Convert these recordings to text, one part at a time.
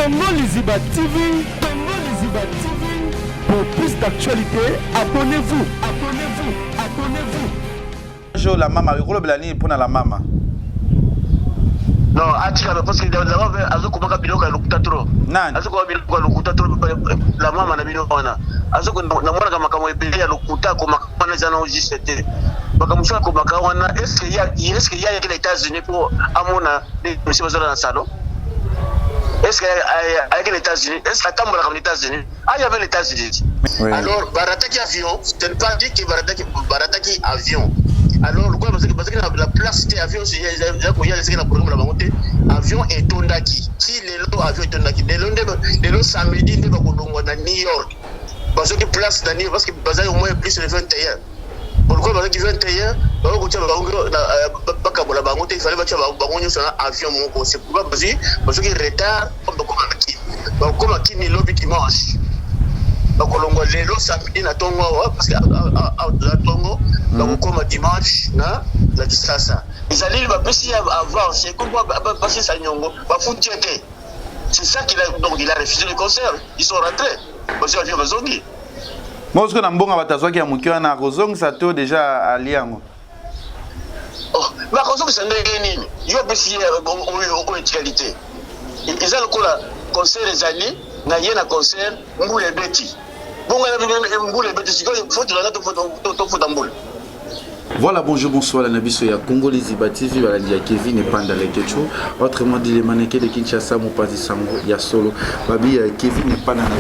Congo Liziba TV, Congo Liziba TV. Pour plus d'actualités, abonnez-vous, abonnez-vous, abonnez-vous. Bonjour la mama, okolobela nini mpona la mama? Non, atikala parce que la mama azokomaka biloko ya lokuta trop. Nani? Azokoma biloko ya lokuta trop la mama na bino wana. Azoko namonaka makambo ebele ya lokuta akomaka wana eza nango juste te. Makambo mosusu akomaka wana est-ce que ya est-ce que ya ayaki na États-Unis mpo amona ndenge monsieur bazala na salon? Est-ce que ayaki na États-Unis? Est-ce que atambolaka na États-Unis? Aya mpe na États-Unis. Oui. Alors barataki avion, ce n'est pas dit que barataki avion. Alors lokola bazalaki na la place te, avion eza koya ezalaki na programme na bango te, avion etondaki ti lelo, avion etondaki lelo nde lelo samedi nde bakolongwa na New York. Bazwaki place na New York parce que bazalaki au moins plus de 21. Lokola bazalaki 21, bango kotia bango na bakabola bango te, il fallait batia bango nyonso na avion moko. C'est pourquoi bazwaki retard mpo bakoma na Kin. Bakoma Kin lobi dimanche. Bakolongwa lelo samedi na tongo awa parce que awa toza tongo, bakokoma dimanche na Kinshasa. Ezali bapesi ye avance ekomi basisa nyongo, bafuti ye te. C'est ça qu'il a, donc il a refusé le concert. Ils sont rentrés. Bazwi avion bazongi. Mosiko na mbongo bato azwaki ya moke wana akozongisa to déjà ali yango? Oh, bakozongisa ndenge nini? Yo opesi ye oyo etikali te. Eza lokola concert ezali na ye na concert mbula ebeti. Bongo mbula ebeti sikoyo faut tolanda tofuta mbula. Voilà, bonjour, bonsoir, la Nabiso ya Congo Liziba TV, balandi ya Kevin et Panda Lekecho. Autrement dit, les mannequins de Kinshasa, Mopazi Sango, ya solo. Babi ya Kevin et Panda Nabi,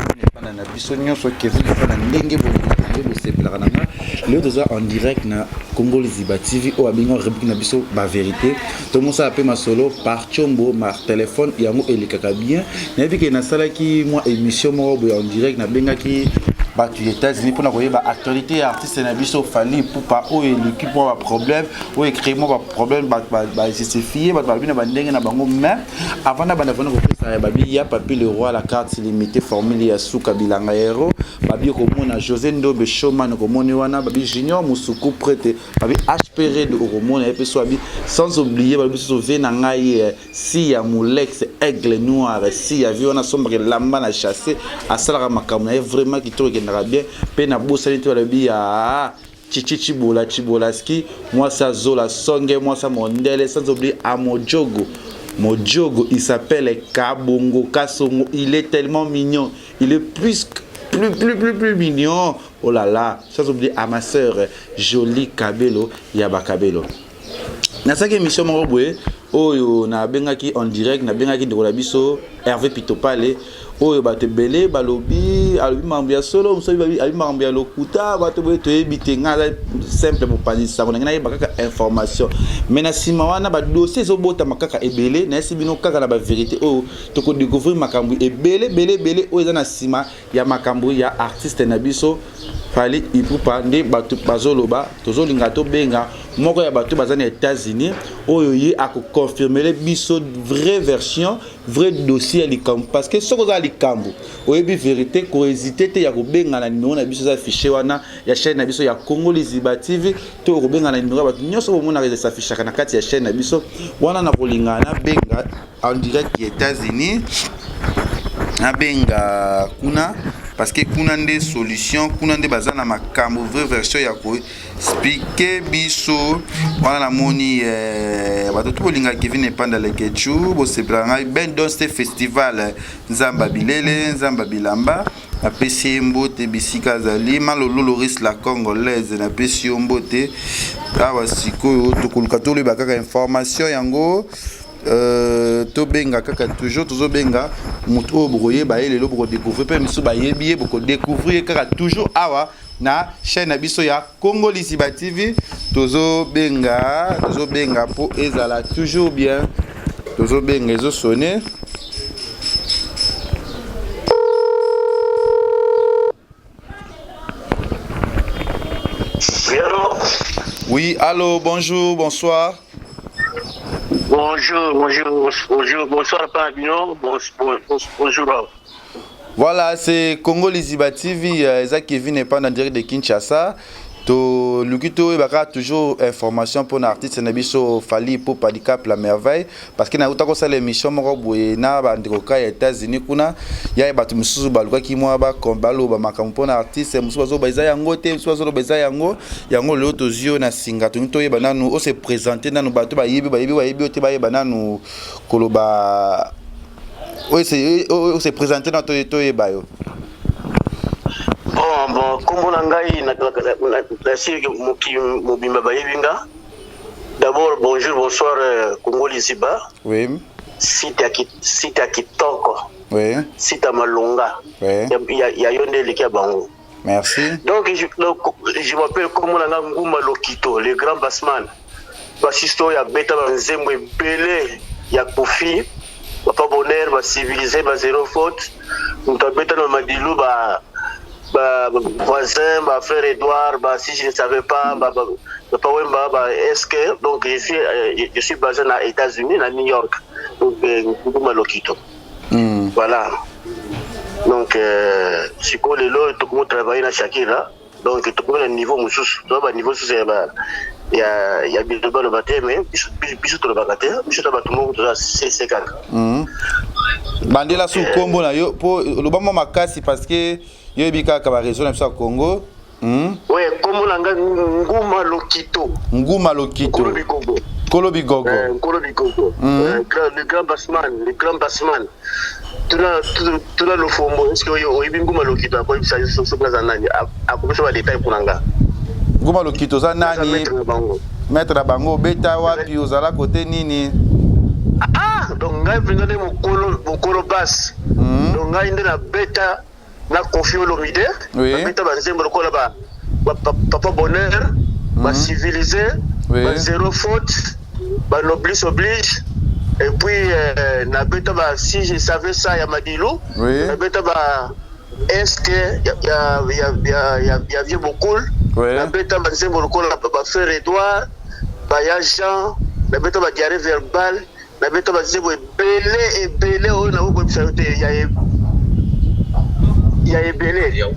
Kevin et Panda Nabiso, nyonso Kevin et Panda ndenge bolinga, ndenge bosepelaka na nga. Lelo toza en direct na Congo Liziba TV, oyo abenga rubrique na biso ba vérité. Tomosala pe masolo par chombo, par téléphone, yango elekaka bien. Nayebi ke nasalaki mwa émission moko boye en direct, nabengaki bato ya États-Unis mpona koyeba actualité ya artiste na biso Fally Ipupa, oyo eleki mwa baproblème, oyo ecrée mwa baproblème, bato bajustifie, bato balobi na bandenge na bango. Mais avant na banda mpona kopesa ya babi ya Papi le Roi, la carte limitée, formule ya suka bilanga hero, babi okomona José Ndombe Showman, okomoni wana babi Junior Musuku prêtre, babi HP Red okomona ye mpe so babi, sans oublier babi biso ve na ngai si ya Molex Aigle Noir, si ya vi wana asombaka elamba na chasse, asalaka makambo na ye vraiment kitoko, ekendaka bien. Mpe nabosani te balobi ya Chichi Chibola Chibolaski, mwasi azola songe, mwasi mondele, sans oublier Amojogo Mojogo, il s'appelle Kabongo Kasongo, il est tellement mignon, il est plus plus plus plus plus mignon, oh là là, sans oublier à ma sœur Jolie Kabelo Yaba Kabelo. Nasalaki émission moko boye oyo nabengaki en direct, nabengaki ndeko na biso Hervé Pitopale, oyo bato ebele balobi alobi makambo ya solo, mosusu alobi makambo ya lokuta, bato boye toyebi te. Ngai aza simple mopanzi sango na ngai, nayeba kaka information, mais na nsima wana badossier ezobotama kaka ebele. Nayesi bino kaka na bavérité oyo tokodécouvrir makambo ebele ebele ebele oyo eza na nsima ya makambo ya artiste na biso Fally Ipupa. Nde bato bazoloba, tozolinga tobenga moko ya bato baza na États-Unis oyo ye akoconfirmele biso vraie version, vrai dossier ya likambo, parce que soki oza likambo oyebi vérité, kohésite te ya kobenga na numéro na biso eza affiché wana ya chaîne na biso ya Congo Liziba TV, to okobenga na numéro ya bato nyonso bomonaka esaffichaka na kati ya chaîne na biso wana. Na kolinga nabenga en direct ya États-Unis, nabenga kuna parce que kuna nde solution, kuna nde baza na makambo vraie version ya koexpliquer biso wana. Namoni bato to bolinga Kevin Epanda Lekechu, bosepela ngai Ben Donste Festival, Nzamba Bilele, Nzamba Bilamba, napesi ye mbote bisika azali. Malolo Loris la Congolaise, napesi yo mbote. Awa sikoyo tokoluka toloyeba kaka information yango. Tobenga kaka toujours, tozobenga moto oyo bokoyeba ye lelo, bokodécouvrir mpe misu bayebi ye, bokodécouvrir ye kaka toujours awa na chaîne na biso ya Congo Lisiba TV. Tozobenga, tozobenga mpo ezala toujours bien. Tozobenga, ezosone. Oui, allô? Oui, allô, bonjour, bonsoir. Bonjour, bonjour, bonjour, bonsoir, Pabino, bonjour. Voilà, c'est Congo Liziba TV, eza Kevin Epanda en direct de Kinshasa. Toluki toyeba kaka toujours information mpona artiste na biso Fally Ipupa Dicap la Merveille, parce que nauta kosala émission moko boye na bandeko ka ya États-Unis kuna. Ya bato mosusu balukaki mwa baloba makambo mpona artiste mosusu, bazoloba eza yango te, mosusu bazoloba eza yango. Yango lelo tozwi yo na singa, tolingi toyeba nanu, ose présente nanu, bato bayebi, bayebi, bayebi yo te, bayeba nanu koloba, ose présente na toyeba yo. Bon, nkombo na ngai, nasi mokili mobimba bayebi nga. D'abord, bonjour, bonsoir, Congo Liziba. Site ya site ya kitoko. Site ya malonga. Ya yo nde eleki ya bango. Merci. Donc je m'appelle, kombo na nga Nguma Lokito, le grand bassman, bassiste oyo abeta banzembo ebele ya Kofi, Papa Bonheur, Bacivilisé, ba Zéro Faute, moto abeta na Madilu, ba voisin, ba frère Edouard, ba Si je ne savais pas, ba Papa Wemba, ba SK. Donc je suis basé na États-Unis, na New York. Donc Nguma Lokito. Voilà. Donc sikoyo lelo tokomi travailler na Shakira, donc tokomi na niveau mosusu, toza ba niveau mosusu ya ba ya biso baloba te, mais biso tolobaka te, biso to bato moko toza sese kaka. Bandela su nkombo na yo mpo oloba mwa makasi, parce que yo yebi kaka baréseau na biso ya Congo. Oui, nkombo na ngai Nguma Lokito. Nguma Lokito. Nkolo Bigogo. Nkolo Bigogo. Nkolo Bigogo. Le grand bassman, le grand bassman. Tuna Lofombo, est ce que oyebi Nguma Lokito? Akoyebisa soki naza nani, akopesa badétail mpona nga. Nguma Lokito, oza nani? Maître na bango. Maître na bango, obeta wapi, ozala kote nini? Ah, donc ngai mpenza nde mokolo, mokolo basse. Donc ngai nde nabeta na Kofi Olomide. Nabeta banzembo lokola ba Papa Bonheur, Bacivilisé, ba Zéro Faute, ba Noblesse Oblige, et puis nabeta ba Si je savais ça ya Madilu. Nabeta ba Eske ya Vieux Bokul. Nabeta banzembo lokola ba Frère Edouard, baya Jean, nabeta ba Diarrhée verbale, nabeta banzembo ebele ebele oyo nakokoyebisa yo te, ya ebele.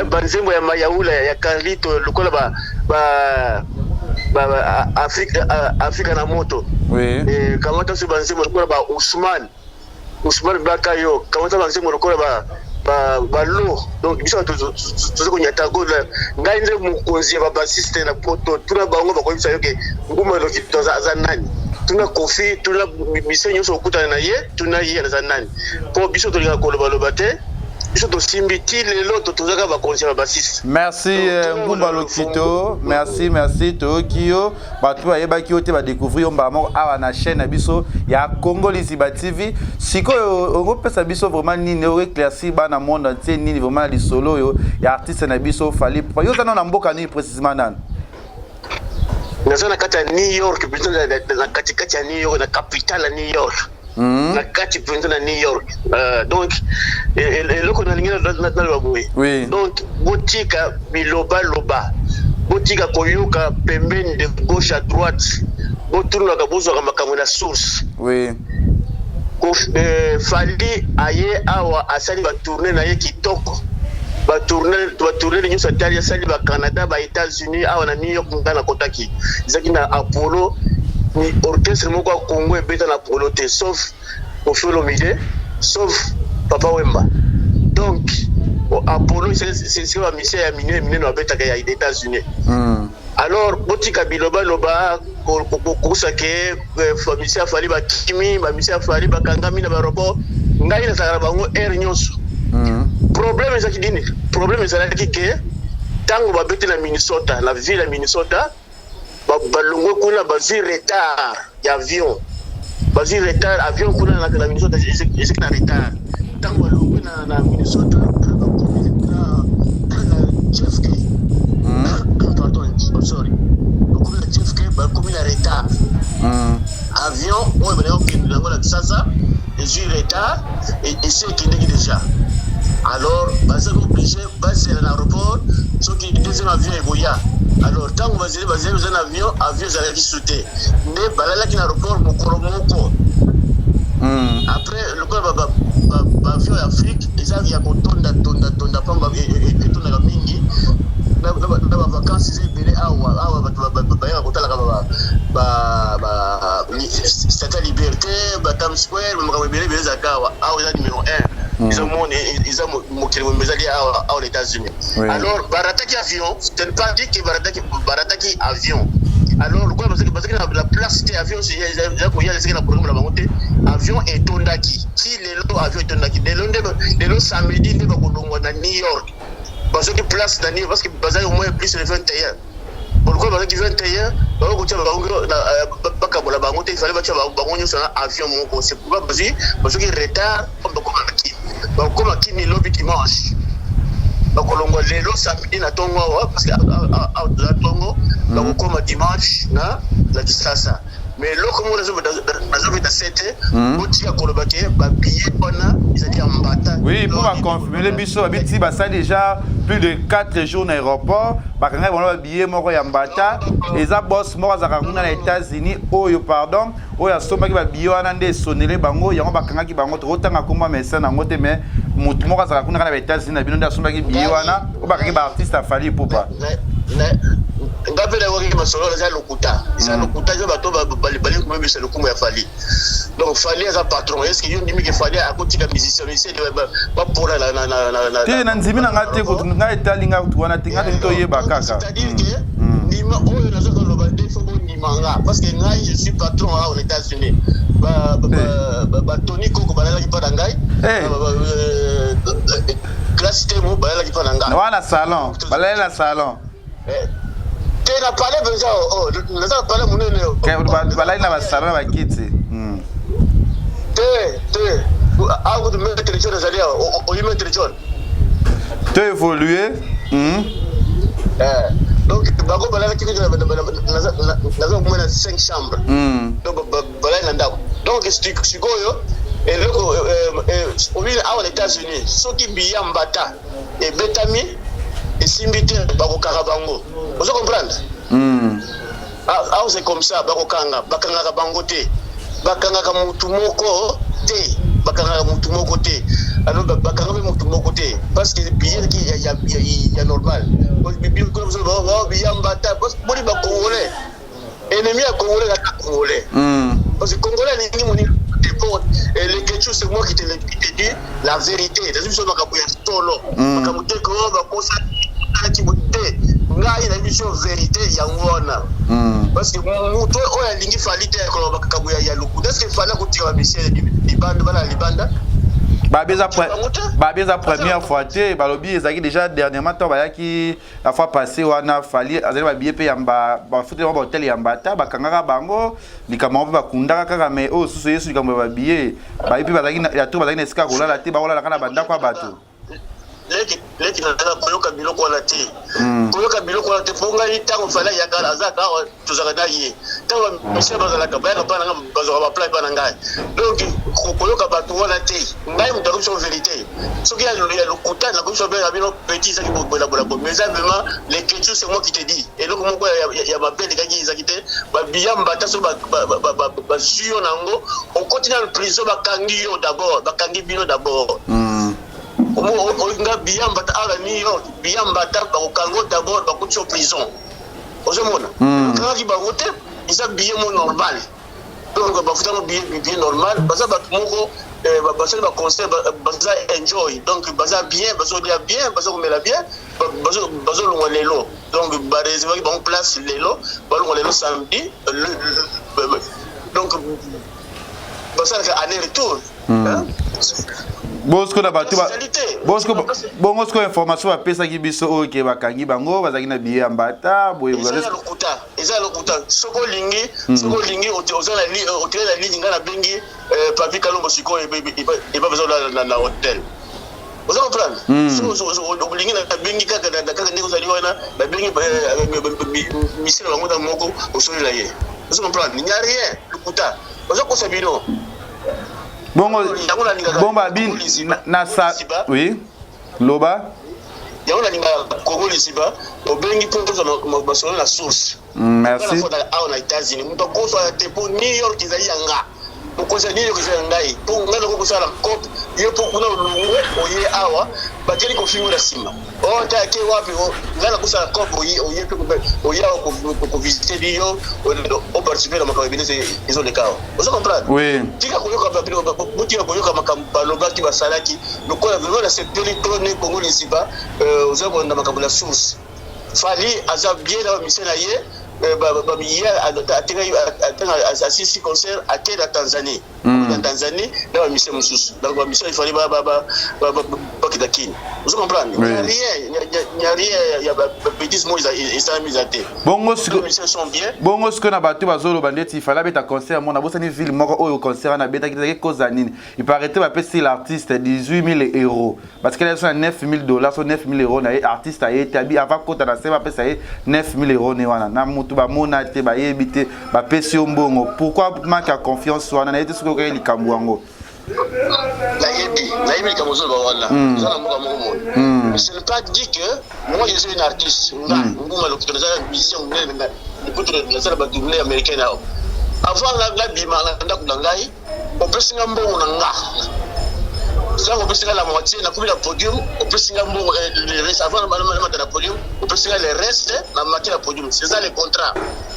Banzembo ya Mayaula ya Carlito, lokola ba Afrika na moto. Kamata so banzembo lokola ba Ousmane, Ousmane Bakayo, kamata banzembo lokola ba balo. Donc biso toza konyata go, ngai nde mokonzi ya babassiste na Poto. Tuna bango, bakoyebisa yo ke Nguma Lokito aza nani. Tuna Kofi, tuna biso nyonso okutana na ye, tuna ye aza nani, mpo biso tolingaka kolobaloba te. Biso tosimbi ti lelo, tozaka bakonzi ya babassiste. Merci, Ngumba Lokito, merci, merci. Toyoki yo, bato bayebaki yo te, badécouvrir yo mbala moko awa na chaîne na biso ya Congo Liziba TV. Sikoyo okopesa biso vraiment nini, oéclaircir bana monde entier nini vraiment na lisolo oyo ya artiste na biso Fally? Yo oza nano na mboka nini précisément, nani? Naza na kati ya New York mpenza, na katikati ya New York, na capitale ya New York, na kati mpenza na New York. Donc eloko nalingi naloba boye, donc botika bilobaloba, botika koyoka pembeni, de gauche à droite, botunaka, bozwaka makambo na source. Fally aye awa, asali batournée na ye kitoko, batournée nyonso atali, asali Bacanada, Baétats-Unis, awa na New York. Nga nakotaki, ezalaki na Apollo, ni orchestre moko ya Congo ebeta na Apollo te, sauf Kofi Olomide, sauf Papa Wemba. Donc Apollo, c'est bamusiciens ya minene minene babetaka ya États-Unis. Alors botika bilobaloba, kokosa ke bamusiciens ya Fally bakimi, bamusiciens ya Fally bakangami na baroport. Ngai nazalaka na bango aire nyonso. Problème ezalaki nini? Problème ezalaki ke ntango babeti na Minnesota, na ville ya Minnesota, balongwe kuna, bazwi retard ya avion, bazwi retard avion kuna na Minnesota, ezaki na retard. Ntango balongwe na Minnesota, bakomi na JFK, pardon, sorry, bakomi na JFK, bakomi na retard. Avion oyo bandaki kokende yango na Kisasa ezwi retard, esi ekendeki déjà. Alors bazali obligé bazela na aéroport soki deuxième avion ekoya. Alors ntango bazeli, bazeli, baza na avion, avion ezalaki su te, nde balalaki na aéroport mokolo moko. Après, lokola baavion ya Afrique eza ya kotonda tonda tonda pamba, etondaka mingi. Na bavacances eza ebele awa. Awa bato bayaka kotalaka Statue ya Liberté, ba Times Square, makambo ebele ebele ezalaka awa. Awa eza numéro 1, eza mone, eza mokili mobimba ezali awa, awa na États-Unis. Alors barataki avion, ce n'est pas dit que barataki avion. Alors lokola bazalaki na place te, avion eza koya ezalaki na programme na bango te. Avion etondaki ti lelo, avion etondaki lelo. Nde lelo samedi nde bakolongwa na New York. Bazwaki place na New York parce que bazali au moins plus de 21. Lokola bazalaki 21, bango kotia bango, bakabola bango te. Il fallait batia bango nyonso na avion moko. C'est pourquoi bazwaki retard. Bakoma na Kini, bakoma Kini lobi dimanche. Bakolongwa lelo samedi na ntongo awa, parce que awa toza ntongo. Bakokoma dimanche na Kisasa. Mais eloko moko nazobeta sete, botika koloba ke babillet wana ezali ya mbata. Oui, mpo baconfirmer biso, babiti basali déjà plus de 4 jours na aéroport, bakangaki bango babillet moko ya mbata. Eza boss moko azalaka kuna na États-Unis oyo, pardon, oyo asombaki babillet wana nde esonele bango yango, bakangaki bango. Tokotanga komba médecin nango te, mais motu moko azalaka kuna kaka na baÉtats-Unis na bino nde asombaki billet wana oyo bakangaki baartiste a Fally Ipupa. Nga mpe nayokaki masolo. Eza lokuta, eza lokuta. Eza bato balingi komebisa lokumu ya Fally. Donc Fally aza patron. Est ce que yo ndimi ke Fally akotika musicien bapola? Te, na ndimi na nga te. Ngai etali nga wana te. Nga tolingi toyeba kaka. C'est-à-dire que ndima oyo naza koloba nde faut bondima nga, parce que ngai, je suis patron awa aux États-Unis. Batoni koko balalaki mpa na ngai, classe te mo balalaki mpa na ngai. Wana salon, balali na salon. Te, na palais mpenza, naza na palais monene. Balali na basalon na bakiti. Te, te, awa kutu Maître John azali awa. Oyi Maître John. To évolue. Donc bango balalaki, naza komona 5 chambre, donc balali na ndako. Donc sikoyo eloko obi awa na États-Unis, soki biya mbata ebetami, esimbi te, bakokanga bango. Ozo comprendre? Awa c'est comme ça. Bakokanga, bakangaka bango te, bakangaka mutu moko te, bakangaka mutu moko te. Alors bakanga mpe mutu moko te, parce que billet ya normal biya mbata. Boni bacongolais, ennemi ya Congolais kaka Congolais, parce que Congolais alingi moninga te. Po Leketchou, c'est moi qui te dis la vérité. Nazi biso makambo ya solo, makambo te ko bakosalaki te. Ngai na biso vérité yango wana, parce que moto oyo alingi Fally te akoloba makambo ya lokuta. Est ce que Fally akotika bamusicien libanda, bana libanda? Babi eza première fois te. Balobi ezalaki déjà dernièrement, ntango bayaki la fois passée wana, Fally azali babillet mpe ya bafuteli bango bahotel ya mbata, bakangaka bango likambo yango mpe bakundaka kaka. Mais oyo susu yesu, likambo ya babillet, bayi mpe bazalaki ya to bazalaki na esika ya kolala te, bakolala kaka na bandako ya bato. Leki, leki, naza koyoka biloko wana te, koyoka biloko wana te. Mpo ngai, ntango Fally ayaka, azalaka awa, tozalaka na ye. Ntango bamisia bazalaka, bayaka mpa na ngai, bazwaka baplan mpa na ngai. Donc koyoka bato wana te. Ngai moto akomi biso vérité. Soki ya lokuta, nakomi biso benga bino petit ezaki bolabola. Mais eza vraiment les questions, c'est moi qui te dis. Eloko moko ya mabe elekaki ezaki te. Babiya mbata, so bazwi yo nango, okoti na prison, bakangi yo d'abord, bakangi bino d'abord. Nga biya mbata awa na New York, biya mbata bakokanga d'abord, bakoti yo prison. Ozomona, bakangaki bango te, eza billet mo normal. Donc bafutango billet normal. Baza bato moko basali baconcert, baza enjoy, donc baza bien, bazolia bien, baza komela bien. Bazolongwa lelo, donc bareservaki bango place lelo, balongwa lelo samedi. Donc basalaka aller retour. Bosiko na bato bongo, sikoyo information bapesaki biso oyo ke bakangi bango, bazalaki na billet ya mbata boye. Eza lokuta, eza lokuta. Soki olingi, soki olingi, otele na ligne, ngai nabengi Papi Kalombo sikoyo, eba baza na hotel. Oza comprendre? Olingi, nabengi kaka kaka ndenge ozali wana, nabengi misele bango na moko, osolela ye. Oza comprendre? Il n'y a rien, lokuta, oza kosa bino. Bongo bongo babi na sa, oui, loba. Yango nalingaka Kongo Lisiba. Obengi mpo ozwa masolo na source. Merci. Awa na États-Unis, moto akosala te, mpo New York ezali ya nga. Mokonzi ya New York ezali ya ngai, mpo ngai nakoki kosala cope. Ye mpo kuna olongwe, oye awa. Bakeli kofingo na nsima. Oh, te ake wapi? Oh, ngai nakosala cope, oye oye mpe oya kovisite biyo, oparticipe na makambo ebele ezoleka awa. Ozo comprendre? Oui. Tika koyoka, botika koyoka makambo balobaki, basalaki lokola vraiment nasepeli to ne Congo Liziba. Oza kolanda makambo na source. Fally aza bien na bamission na ye. Ye atenga asisi concert, ake na Tanzanie. Na Tanzanie na bamission mosusu, donc bamission ifali bakita Kini. Ozo comprendre? Oui. Rien, y a rien ya babêtise moko esalami, eza te. Bongo Missions sont bien. Bongo sikoyo na bato bazoloba ndeti Fally abeta concert mona bosani ville moko oyo, concert wana abetaki ezalaki koza nini? Il paraît bapesi l'artiste 18 000 euros, batikali so na 9 000 dollars, so 9 000 euros na ye. Artiste aye te, abi ava kota na se, bapesa ye 9 000 euros ne wana na mutu bamona te, bayebi te, bapesi yo mbongo. Pourquoi manque ya confiance wana? Naye te soki okaki likambo yango. Nayebi likambo ozoloba wana. Eza na mboka moko boye. Mais ce n'est pas dit que moi je suis un artiste, nga Nguma Lokito, naza musicien monene, ekutu nasala batournée américaine awa. Avant nabima na ndako na ngai, opesi nga mbongo na nga. Ntango opesi nga la moitié, nakomi na podium, opesi nga mbongo le reste. Avant namata na podium, opesi nga le reste, namati na podium. C'est ça le contrat,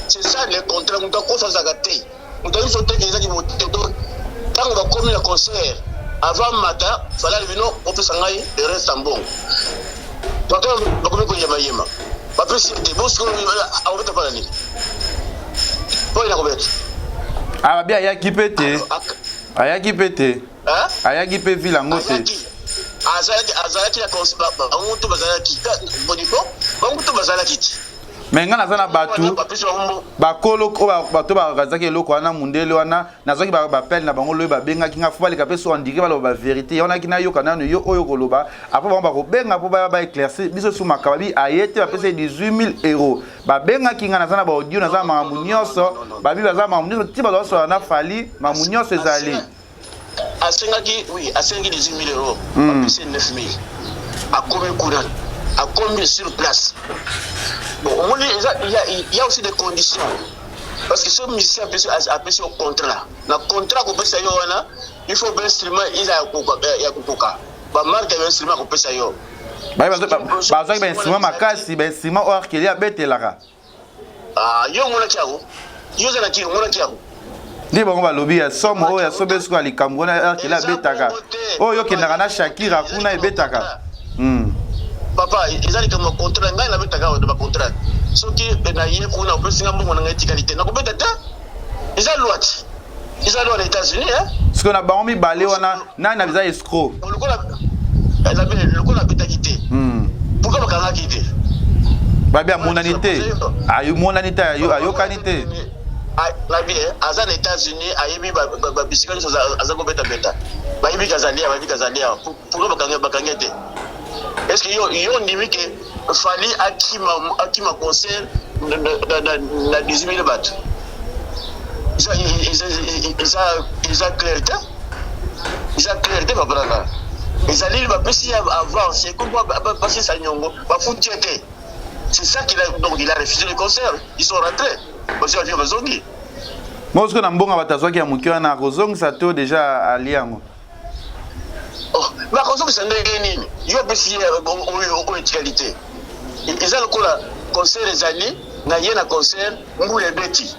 c'est ça le contrat. Moto akosa azalaka te, moto ayebi so teke ezaki bote. Donc ntango bakomi na concert, avant mata, Fally alobi no, opesa ngai le reste ya mbongo. Bato bakomi koyemayema, bapesi ye te. Bo sikoyo akobeta mpona nini? Mpo ina kobeta? Ah, babi ayaki mpe te, ayaki mpe te, ayaki mpe ville yango te. Azalaki na bango to bazalaki boniko, bango to bazalaki te. Me ngai naza na bato bakolo oyo, bato bazalaki eloko wana, mundele wana, nazwaki bapele na bango loyo babengaki nga fo baleka mpe so andire baloba bavérité. Yango naki nayoka nano yo oyo koloba. Après bango bakobenga mpo baya baéclaircir biso sumaka. Babi aye te, bapesa ye 18 000 euros. Babengaki nga, naza na baaudio, naza na makambo nyonso. Babi baza makambo nyonso ti bazosola na Fally, makambo nyonso ezali. Asengaki, oui, asengaki 18 000 euros, bapesi 9 000. Akomi kuna, akomi sur place. Bon, omoni, il y a aussi des conditions, parce que so musicien apesi yo contrat, na contrat akopesa yo wana, il faut bainstrument eza ya kokoka, bamarque ya bainstrument akopesa yo. Bazwaki bainstrument makasi, bainstrument oyo R. Kelly abetelaka. Yo omonaki yango? Yo oza na kini, omonaki yango? Nde bango balobi ya somo oyo ya sobe siko ya likambo wana R. Kelly abetaka, oyo okendaka na Shakira kuna ebetaka. Papa, eza likambo ya contrat. Ngai nabetaka awa na bacontrat. Soki naye kuna, opesi nga mbongo na ngai etikali te, nakobeta te. Eza loi te, eza loi na États-Unis. Sikoyo na bango mibale wana, nani na eza escroc? Lokola abetaki te, pourquoi bakangaki te? Babi amonani te, amonani te, ayokani te. Nabi aza na États-Unis, ayebi babisika nyonso aza kobetabeta, bayebi kazali awa, bayebi kazali awa. Pourquoi bakangi te? Est ce que yo ndimi ke Fally akima concert na 18 000 bato? Eza clair te, eza clair te, papa nanga. Ezali bapesi ye avance, ekomi basisa nyongo, bafuti ye te. C'est ça qu'il a. Donc il a refusé le concert, ils sont rentrés, bazwi avion, bazongi. Mo sikoyo na mbongo bato azwaki ya moke wana, akozongisa to déjà ali yango? Bakozongisa ndenge nini? Yo opesi ye oyo etikali te. Eza lokola concert ezali na ye na concert, mbula ebeti.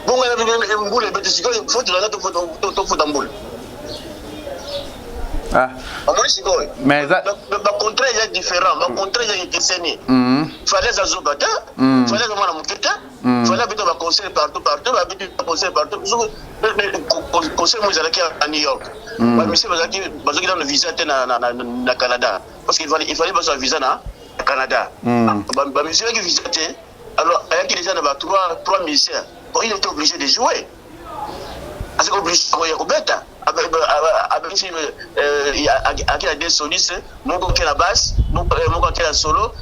Bongo mbula ebeti, sikoyo faut tolanda tofuta mbula? Omoni sikoyo, bacontrat eza différent, bacontrat eza ekeseni. Fally aza zoba te, Fally aza mwana moke te. Fally abeta baconcert partout partout, babeti baconcert partout. Concert mo ezalaki à New York, bamusicien bazalaki, bazwaki nano visa te na Canada, parce que il fallait bazwa visa na Canada. Bamusicien bazwaki visa te, alors ayaki déjà na ba trois musiciens. Bon, il était obligé de jouer, azalaki obligé ya kobeta. Abengisi, aki na deux solistes, moko ake na basse, moko ake na solo.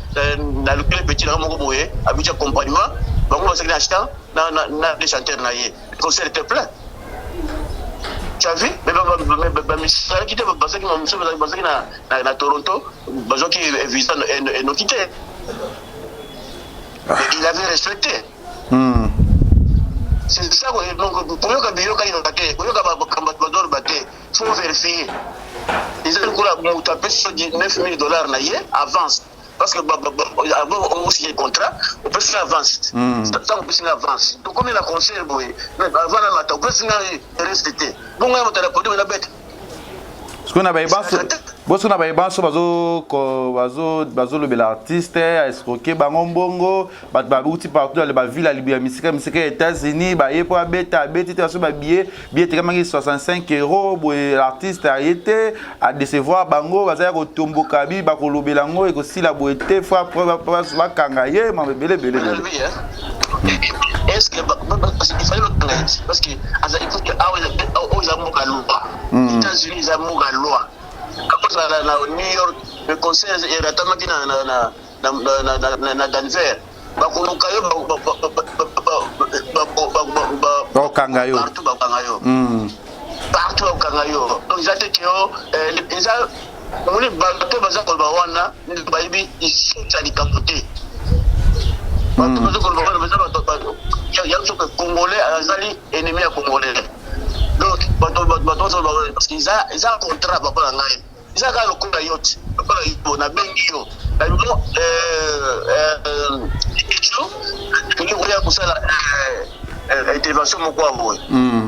Na lukile petit nanga moko boye abiti accompagnement, bango bazalaki na chant na deux chanteurs na ye. Concert était plein, tu as vu? Mais bamisalaki te, bazalaki mosusu bazalaki na Toronto, bazwaki visa enoki te. Il avait respecté. C'est ça. Donc koyoka biyoka yoka te, koyoka bato bazoloba te, faut vérifier. Eza lokola moto apesi 9000 $ na ye avance, parce que avant osigner contrat, opesi nga avance. Ntango opesi nga avance, tokomi na concert boye, avant na mata, opesi nga reste te, bongo ya moto na podium na bete. Sikoyo na bayebanso, boso na bayebanso bazolobela artiste aescroquer bango mbongo. Bato bauti partout dans baville ya misika misika ya États-Unis, baye mpo abeta, abeti te. Baso babillet, billet etekamaki 65 euro boye, l'artiste aye te, adécevoir bango. Baza ya kotomboka, bi bakolobela yango ekosila boye te, fo bakanga ye, mambo ebele ebele ebele. Est-ce que il fallait bakanga ye? Parce que awa oyo eza mboka loi, États-Unis eza mboka loi. Akozala na New York, le concert eratamaki na Denver, bakoluka yo. Bakokanga yo. Partout bakokanga yo, partout bakokanga yo. Donc eza te ke yo eza omoni bato baza koloba wana bayebi isuta likambo te. Bato baza koloba wana baza bato ya soki Congolais azali ennemi ya Congolais. Donc bato bazoloba parce que eza contrat. Papa na ngai, eza kaka lokola yo ti, lokola yo nabengi yo, nabimo echo, tolingi koya kosala intervention moko ya boye.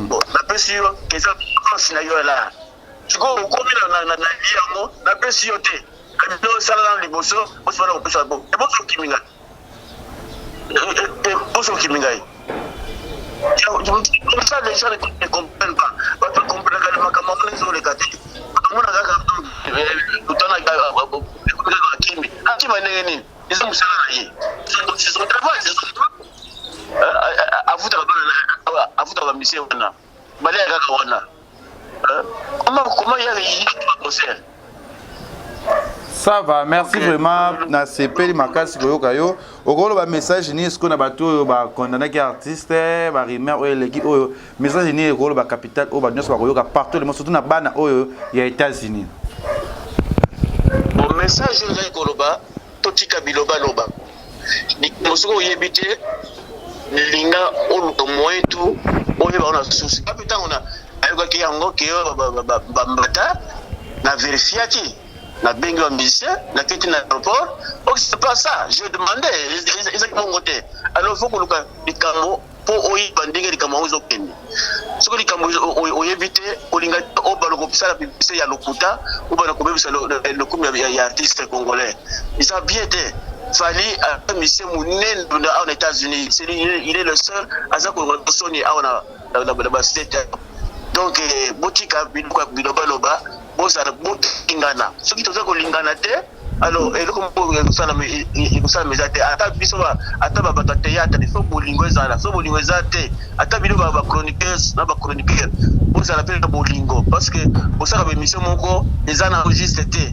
Bon, napesi yo eza avance na yo la. Sikoyo okomi na li yango, napesi yo te, osala nano liboso, osala kopesa bo eboso, okimi ngai, boso okimi ngai. Comme ça, les gens ne comprennent pas. Bato comprenaka makambo yango ezoleka te. Batomona kaka otana kaka akimi, akima ndenge nini? Eza mosala na ye, c'est son travail. Afutaka bana, afutaka bamusiciens wana, balia kaka wana. Comment ya concert? Ça va, merci. Vraiment nasepeli makasi koyoka yo. Okoloba message nini sikoyo na bato oyo bakondamnaki artiste, barumeur oyo eleki oyo? Message nini ekoloba capital oyo bato nyonso bakoyoka partout le monde, surtout na bana oyo ya États-Unis? Bon, message oyo ezali koloba, totika bilobaloba. Likambo soki oyebi te, linga oluka moyen tu oyeba wana susi ape. Ntango nayokaki yango ke bambata, na vérifiaki, nabengi ba musicien, naketi na aéroport. Ok, c'est pas ça, je demandé, ezaki bongo te. Alors faut koluka likambo mpo oyeba ndenge likambo yango ezokende. Soki likambo oyebi te, olinga obala kosala publicité ya lokuta, obala kobebisa lokumu ya artiste congolais, eza bien te. Fally aza musicien monene awa na États-Unis, il est le seul aza soni awa na bastate. Donc botika biloko ya bilobaloba, bozala bolingana. Soki toza kolingana te, alors eloko moko ekosalama eza te. Ata biso, ata babato ya théâtre, il faut bolingo ezala. So bolingo eza te, ata bino bachroniqueuse na bachroniqueur, bozala mpe na bolingo, parce que bosala baémission moko eza na juste te.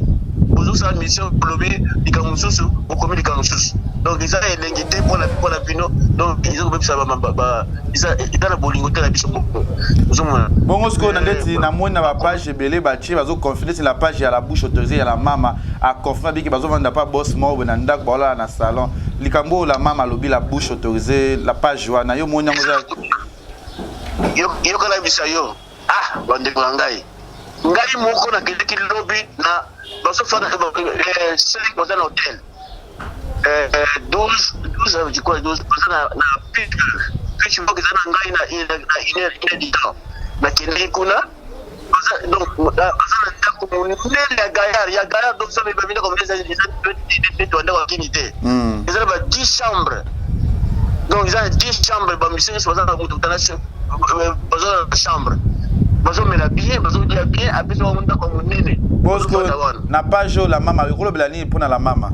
Bozosala mission, olobi likambo mosusu, okomi likambo mosusu, donc eza elengi te mpona bino. Donc eza kobebisa, eza na bolingo te na biso moko, ozomona. Bongo sikoyo na ndeti namoni na bapage ebele batie, bazoconfirme ti la page ya la bouche autorisée ya la mama aconfirme abiki bazovanda pa boss moko boye na ndako, baolala na salon. Likambo oyo la mama alobi, la bouche autorisée, la page wana, yo moni yango eza? Yoka, nayebisa yo, ah, bandeko na ngai, ngai moko nakendeki lobi na bazofanda 5, baza na hotel 12, 12, je crois 12, baza na Pittsburgh. Pittsburgh eza na ngai na une heure du temps. Nakendeki kuna, donc baza na ndako monene ya gaillard, ya gaillard. Donc so bandako eza neti bandako ya kini te, eza na ba 10 chambre. Donc eza na 10 chambre, bamusiciens nyonso baza na moto, baza na chambre, bazomela bien, bazolia bien, apesi bango ndako ya monene. Bosco, na page oyo la mama ekolobela nini mpona la mama?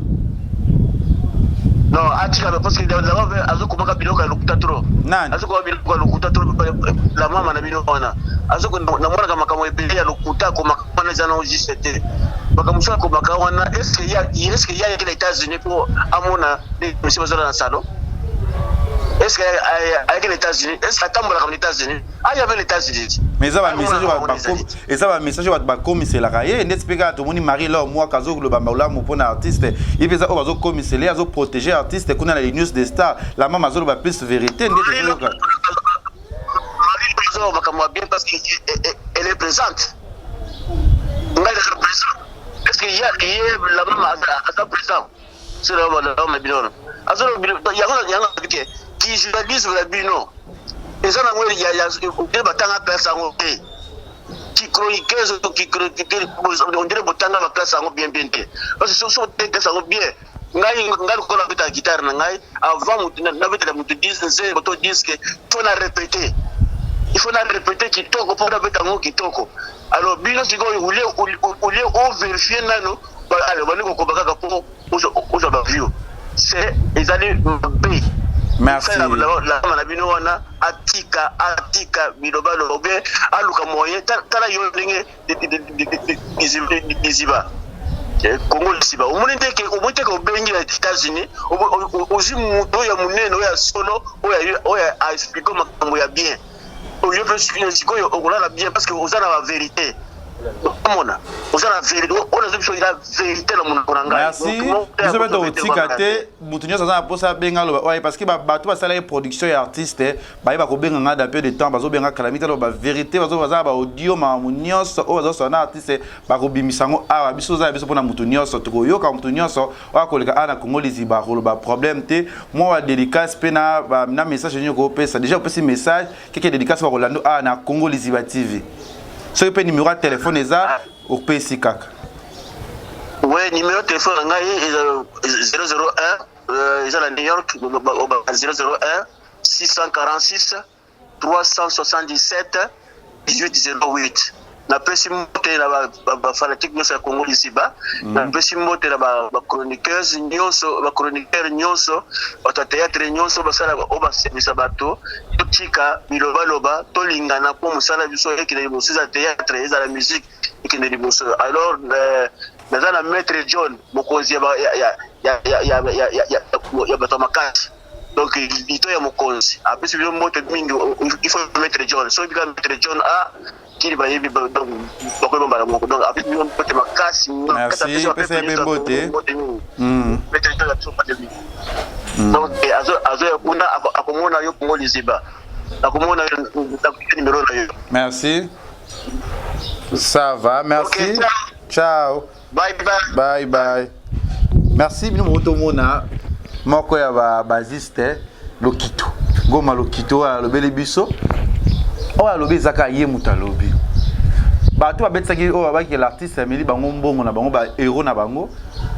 Non, atika, parce que la mama azokomaka biloko ya lokuta trop. Nani? Azokoma biloko ya lokuta trop, la mama na bino wana. Namonaka makambo ebele ya lokuta akomaka wana, eza nango juste te. Makambo mosusu akomaka wana, est ce que ya ayaki na États-Unis mpo amona monsieur bazala na salon? Est ce que ayaki na États-Unis? Est ce que atambolaka na États-Unis? Aya mpe na États-Unis. Mais eza bamessage, eza bamessage bato bakomiselaka ye. Ndeti mpe kaka tomoni Marie Laure Mwaka azoloba malamu mpona artiste ye mpe, eza oyo bazokomisela ye, azoprotéger artiste kuna na les news des stars. La mama azoloba plus vérité nde tozoyoka. Azoloba makambo ya bien parce que elle est présente. Ngai naza présent. Est ce que ye la mama aza présent? Sur la mama bino wana. Azoloba yango yango ke ki journalisme na bino eza nango ya ya batanga place yango te. Ki chroniqueuse ki chroniqueur on dirait botanga ba classe yango bien bien te. Parce que soki otanga classe yango bien ngai ngai lokola nabetaka guitare na ngai avant mutu nabetela mutu nzembo to disque faut na répéter, il faut na répéter kitoko mpo nabeta yango kitoko. Alors bino sikoyo olie ovérifier nano, bandi kokoba kaka mpo ozwa baview, c'est ezali mabe. Merci. Lama na bino wana atika atika bilobaloba ou bien aluka moyen. Tala yo ndenge liziba Kongo Liziba, omoni ndeke, omoni teke obengi na États-Unis, ozwi moto oyo ya monene, oyo ya solo, oyo aexplique makambo ya bien. Oyo mpe sikoyo okolala bien parce que oza na bavérité, omona oza na vérité oyo nazo biso eza vérité na monoko na ngai. Merci. Biso mpe tokotika te. Moto nyonso aza na mposa abenga, aloba oye, parce que bato basala ye production ya artiste bayeba kobenga ngai d'un peu de temps, bazobenga calamité, aloba bavérité, baza na baaudio, makambo nyonso oyo bazosala na artiste, bakobimisa yango awa. Biso oza na biso mpona moto nyonso, tokoyoka moto nyonso oyo akoleka awa na Kongo Liziba, koloba problème te. Mwa badédicace mpe na message nini okopesa? Déjà opesi message keke, dédicace bakolanda awa na Kongo Liziba TV. Soki mpe numéro ya telefone eza, opesi kaka. Oui, numéro de téléphone na ngai 001, eza na New York, 001 646 377 1808. Napesi mbote na bafanatique nyonso ya Congo Lisiba, napesi mbote na bachroniqueuse nyonso, bachroniqueur nyonso, bato ya théâtre nyonso basala oyo baservisa bato. Totika bilobaloba, tolingana mpo mosala biso ekende liboso, eza théâtre, ezala musique, ekende liboso. Alors naza na maître John, mokonzi ya bato ya makasi, donc lito ya mokonzi apesi bino mbote mingi. Il faut maître John, soki bika maître John a kili bayebi bakoyeba mbala moko. Donc apesi bino mbote makasi. Merci, pesa ye mpe mbote. Maître John abiso mbote mingi. Donc azoya kuna, akomona yo Kongo Liziba, akomona numéro na yo. Merci, ça va, merci. Okay, ciao. Bye bye. Bye bye, merci. Bino moko tomona moko ya babasiste Lokito Ngoma Lokito oyo alobeli biso, oyo alobi eza kaka ye moto alobi. Bato babetisaki oyo babaki l'artiste ameli bango mbongo na bango, bahéros na bango.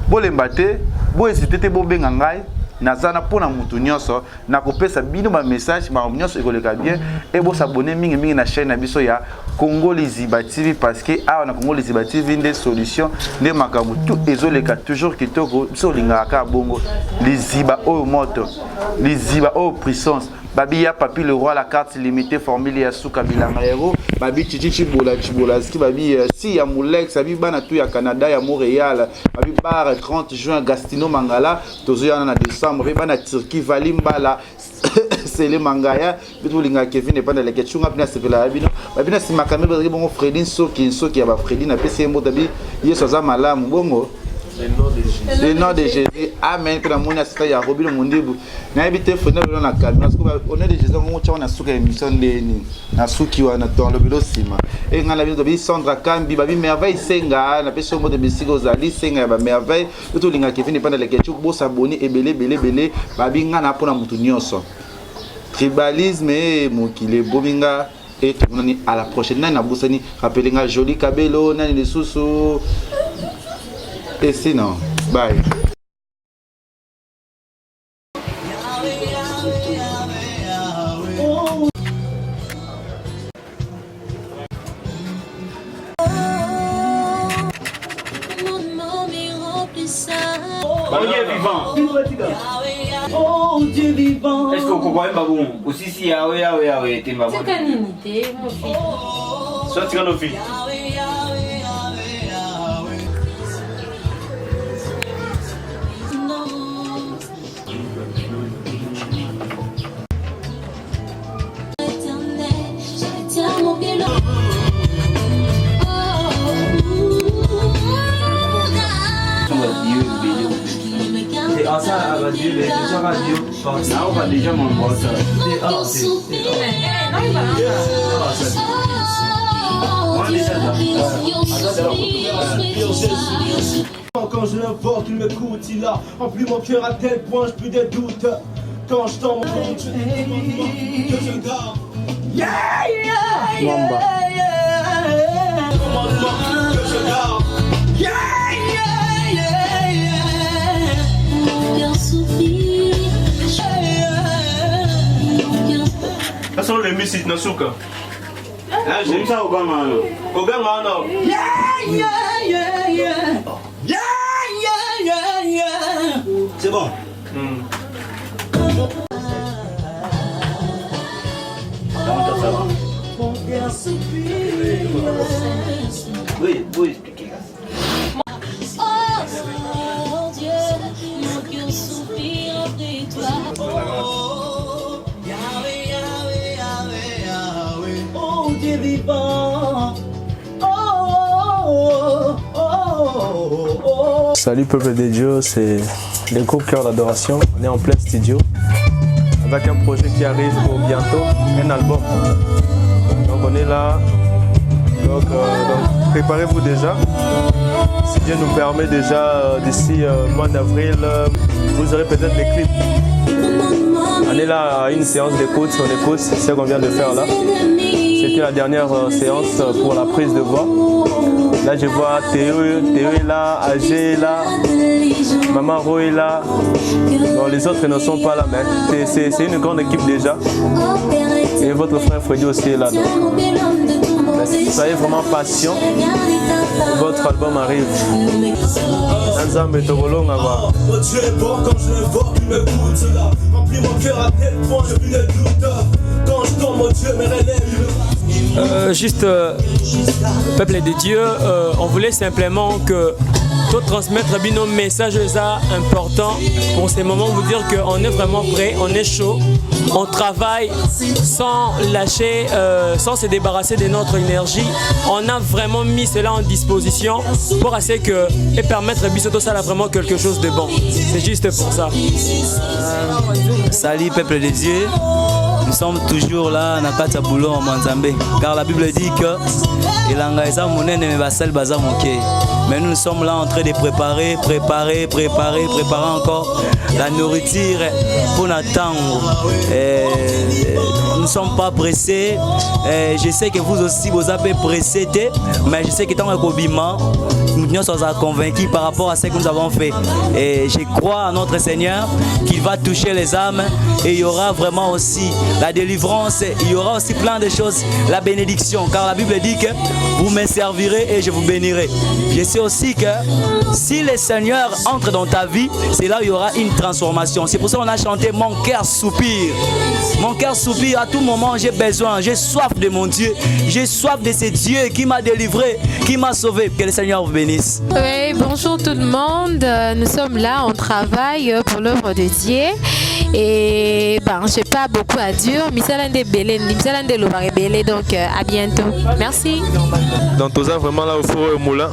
Bolemba te, bohésite te, bobenga ngai, naza na mpona motu nyonso, nakopesa bino bamessage, makambo nyonso ekoleka bien. E bosabonner mingimingi na chaîne na biso ya Congo Liziba TV, parce que awa na Congo Liziba TV nde solution, nde makambo tout ezoleka toujours kitoko. Biso olingaka kaka bongo liziba oyo moto, liziba oyo puissance. Babi ya Papi le Roi, la carte limitée, formule ya suka, bilanga yero. Babi Chichi Chibola Chibola ski, babi si ya Mulex, babi bana tu ya Canada, ya Montréal, babi bar 30 juin, Gastino Mangala, tozoyana na décembre, mpe bana Turquie, Vali Mbala, Sele Mangaya. Mpe tolingaka Kevin epandaleke cunga mpe nasepela ya bino. Babi na nsima kamera bazalaki bongo Fredi Nsoki, Nsoki ya bafredi, napesi ye mbote. Abi Yesu aza malamu bongo, le nom de Jésus, amen. Mpe namoni asista ya Robino Mondibu, nayebi te Fredi nalelo na caméra. Au nom de Jésus ngongo tiango na suka ya émission ndeni na suki wana to alobeli nsima e ngai na bino. Babi Sandra Kambi, babi Merveille Senga, napesi yo mbote bisika ozali, Senga ya bamerveille. Mpe tolingaka Kevin epandaleke ti bosabonner ebele ebele ebele. Babi ngai na mpona motu nyonso, tribalisme e mokili ebomi nga. E tomonani à la prochaine. Nani nabosani? Rappele nga Joli Kabelo, nani lisusu? Et sinon, bye. Oh Dieu vivant. Oh Dieu vivant. Est-ce que okokoyemba bongo osisi yawe yawe yawe temba? Tika nini te, mon fils. So tika no fils. Éternel, je tiens mon bilan. Oh, C'est ensemble. Naoka déjà mambo Quand je l'invoque, il m'écoute, il a rempli mon cœur à tel point, je plus des doutes. Quand je t'en compte, je que je garde. Yeah, yeah, yeah, yeah. Commandement que je garde. Yeah, yeah, yeah, yeah. Mon cœur soupire. Mon cœur Sasa le misi na suka. Bomisa oganga wana. Oganga wana. Yeah, yeah, yeah, yeah. Yeah, yeah, yeah, yeah. C'est bon. Mon cœur soupire. Oui, oui, expliquez. Oh, oh Dieu, mon cœur soupire après toi. Oh, Yahweh, Yahweh, Yahweh, Yahweh. Oh, Dieu vivant. Oh, oh, oh, oh, oh. Salut peuple de Dieu, c'est le groupe Cœur d'Adoration. On est en plein studio avec un projet qui arrive pour bientôt, un album. Donc on est là. Donc, donc, préparez-vous déjà. Si Dieu nous permet déjà d'ici mois d'avril, vous aurez peut-être des clips. On est là à une séance d'écoute, on écoute ce qu'on vient de faire là. C'était la dernière séance pour la prise de voix. Là, je vois Théo, Théo est là, AG est là, Maman Ro est là. Bon, les autres ne sont pas là, mais c'est une grande équipe déjà. Et votre frère Freddy aussi est là. Donc. Mais soyez vraiment patient. Votre album arrive. Nzambe tokolonga quoi. Oh Dieu est bon quand je l'invoque, il m'écoute. Il a rempli mon cœur à tel point, j'ai plus de doute. Quand je tombe, mon Dieu me relève. Juste, peuple de Dieu, on voulait simplement que tout transmettre nos messages importants pour ces moments, vous dire qu'on est vraiment prêt, on est chaud, on travaille sans lâcher, sans se débarrasser de notre énergie. On a vraiment mis cela en disposition pour assez que et permettre biso tosala vraiment quelque chose de bon. C'est juste pour ça. Salut peuple de Dieu, nous sommes toujours là na kati ya boulot ya Nzambe, car la Bible dit que elanga eza monene mais basali baza moke. Mais nous, nous sommes là en train de préparer, préparer, préparer, préparer encore la nourriture pour Natango. Nous ne sommes pas pressés. Et je sais que vous aussi, vous avez pressé, mais je sais que tant que nous sommes convaincus par rapport à ce que nous avons fait. Et je crois à notre Seigneur qu'il va toucher les âmes et il y aura vraiment aussi la délivrance, il y aura aussi plein de choses, la bénédiction. Car la Bible dit que vous me servirez et je vous bénirai. Je sais aussi que si le Seigneur entre dans ta vie, c'est là où il y aura une transformation. C'est pour ça qu'on a chanté Mon cœur soupire. Mon cœur soupire à tout moment, j'ai besoin, j'ai soif de mon Dieu. J'ai soif de ce Dieu qui m'a délivré, qui m'a sauvé. Que le Seigneur vous bénisse. Oui, bonjour tout le monde. Nous sommes là, on travaille pour l'œuvre de Dieu. Et ben, j'ai pas beaucoup à dire. Misala nde ebele, misala nde ebele, donc à bientôt. Merci. Donc toza vraiment là au four et au moulin.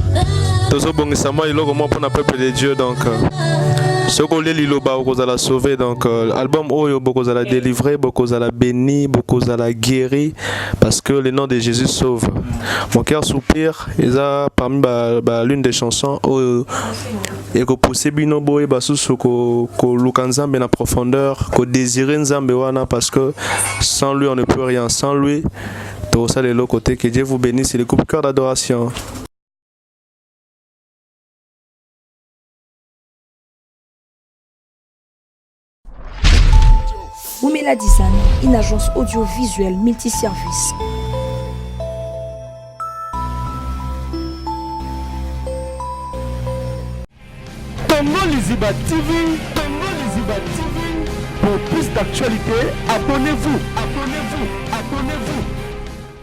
Tozobongisa mwa eloko moko mpona peuple de Dieu. Donc soki olie liloba, okozala sauvé. Donc album oyo, bokozala délivré, bokozala béni, bokozala guéri, parce que le nom de Jésus sauve. Mon cœur soupire eza parmi ba l'une des chansons oyo ekopousse bino boyeba susu koluka Nzambe na profondeur, kodésire Nzambe wana, parce que sans lui on ne peut rien, sans lui tokosala eloko te. Que Dieu vous bénisse, le groupe Cœur d'Adoration. Oumela Design, une agence audiovisuelle multiservice. Congo Liziba TV, Congo Liziba TV. Pour plus d'actualités, abonnez-vous, abonnez-vous, abonnez-vous.